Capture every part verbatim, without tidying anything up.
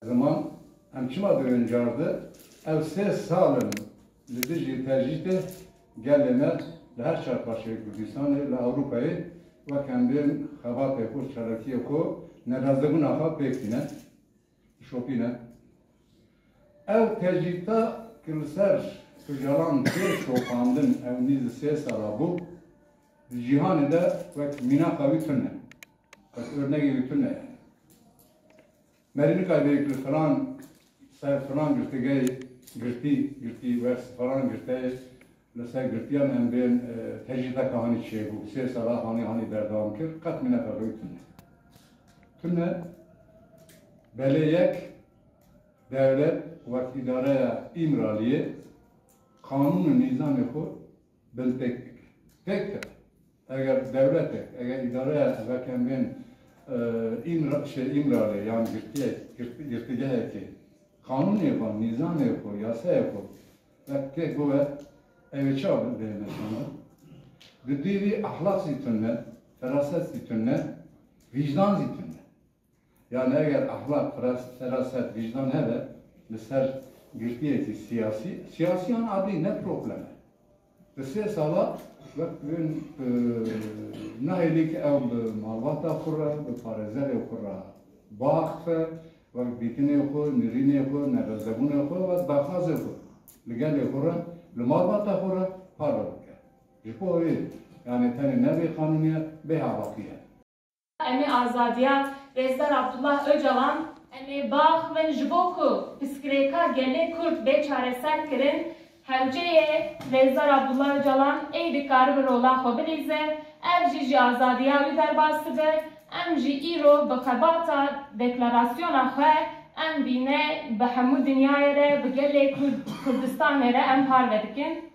Ziman, em çima dibên cardi? Ew sê sal in li dijî tecrîdê gelê me li her çar parçeyê Kurdistanê, li Ewropayê wek em bên xebatê xwe, çalakiyê xwe, nerazîbûna xwe pêk tîne, şopîne. Ew tecrîda ku li ser Ocalan tê şopandin, ew nîz sê sala bû, di cîhanê de wek mînaxa wî tune, wek örnegê wî tune. Merî nikayî bêyî li filan ser filan girtîgehê girtî, girtî wers filan girteyê li ser girtiyan em bên, e, tecrîdeka hanî çêbû. Sê sala hanî hanî berdewam kir. Qet mînaka xwe tune. Tune belê yek dewlet wek îdareya Îmraliyê qanûn û nîzamê xwe bin pêk dike. Pêk dike. Eger dewletek, eger îdareya vekem bên, e, Îmra-, şey, Îmralê yan girtiyek, girt-, girtîgehekê qanûnê xwe, nîzamê xwe, yasayê xwe vek têk bibe, ew ê çawa bê meşandin? Di dî vî ehlaq zî tune, feraset zî tune, vîcdan zî tune. Yani eger ahlak, feras-, feraset, vicdan hebe li ser girtiyekî siyasî, siyasiyan adî ne problem e. Bi sê sala wek bin, e, nahêlî ki ew bi malbata xwe re, bi parêzerê xwe re biaxife, wek dîtinê xwe, nirînê xwe, nerazebûnê xwe, wek daxwazê xwe li gelê xwe re, li malbata xwe re parve bike. Ji bo wê, yani tenê ne bê qanûnî ye, bê hevaqî ye. Em ê azadiya Rêzdar Abdullah Ocalan, em ê biaxivin ji bo ku pirsgirêka gelê Kurd bê çareser kirin, hewceyê Rêzdar Abdullah Ocalan êdî karibe rola xwe bilîze, ev jî ji azadiya wî derbas dibe. Em jî îro bi xebata deklarasyona xwe, em bîne bi hemû dinyayê re, bi gelê Kurd, Kurdistanê re em parve dikin.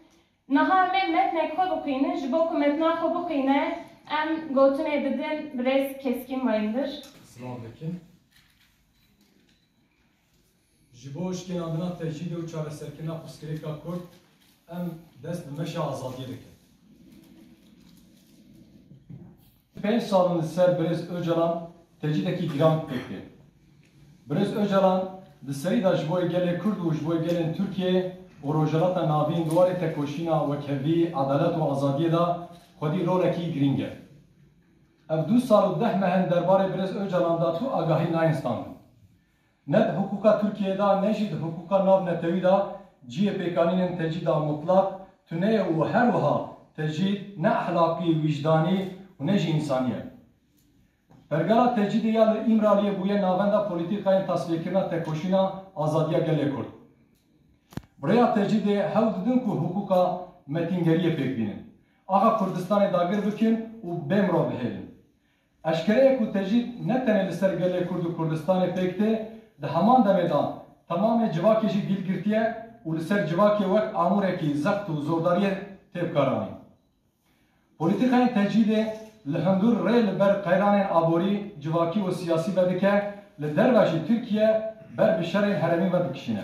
Niha em ê metnek xwe bixwînin, ji bo ku metna xwe bixwîne, em gotinê didin birêz Keskîn Bayındır. Silav dikin. Ji bo şikênandina tecrîdê û çareserkirina pirsgirêka Kurd, em dest bi meşa azadiyê dikin. Pênc sal in li ser birêz Ocalan tecrîdekî giran pêk tê. Birêz Ocalan di serî de ji bo yê gelê Kurd û ji bo yê gelên Tirkiyeyê û Rojhilata Navîn di warê tekoşîna wekhevî, edalet û azadiyê de xwedî rolekî girîng e. Ev du sal û deh meh in derbarê birêz Ocalan de tu agahî nayên standin. Ne di hiqûqa Tirkiyeyê de, ne jî di hiqûqa navnetewî de cihê pêkanînên tecrîda mutlaq tune ye û her wiha tecrîd ne ehlaqî, wîcdanî û ne jî însanî ye. Pergala tecrîdê ya li Îmraliyê bûye navenda polîtîkayên tasfiyekirina tekoşîna azadiya gelê Kurd. Bi rêya tecrîdê hewl didin ku hiqûqa metîngeriyê pêk bînin, axa Kurdistanê dagir bikin û bê mirov bihêlin. Eşkere ye ku tecrîd ne tenê li ser gelê Kurd û Kurdistanê pêk tê, di heman demê de temamê civakê jî gîl girtiye û li ser civakê wek amûrekî zext û zordariyê tê bikaranîn. Polîtîkayên tecrîdê li hundir rê li ber qeyranên aborî, civakî û siyasî vedike, li derve jî Tirkiye ber bi şerên herêmî vedikişîne.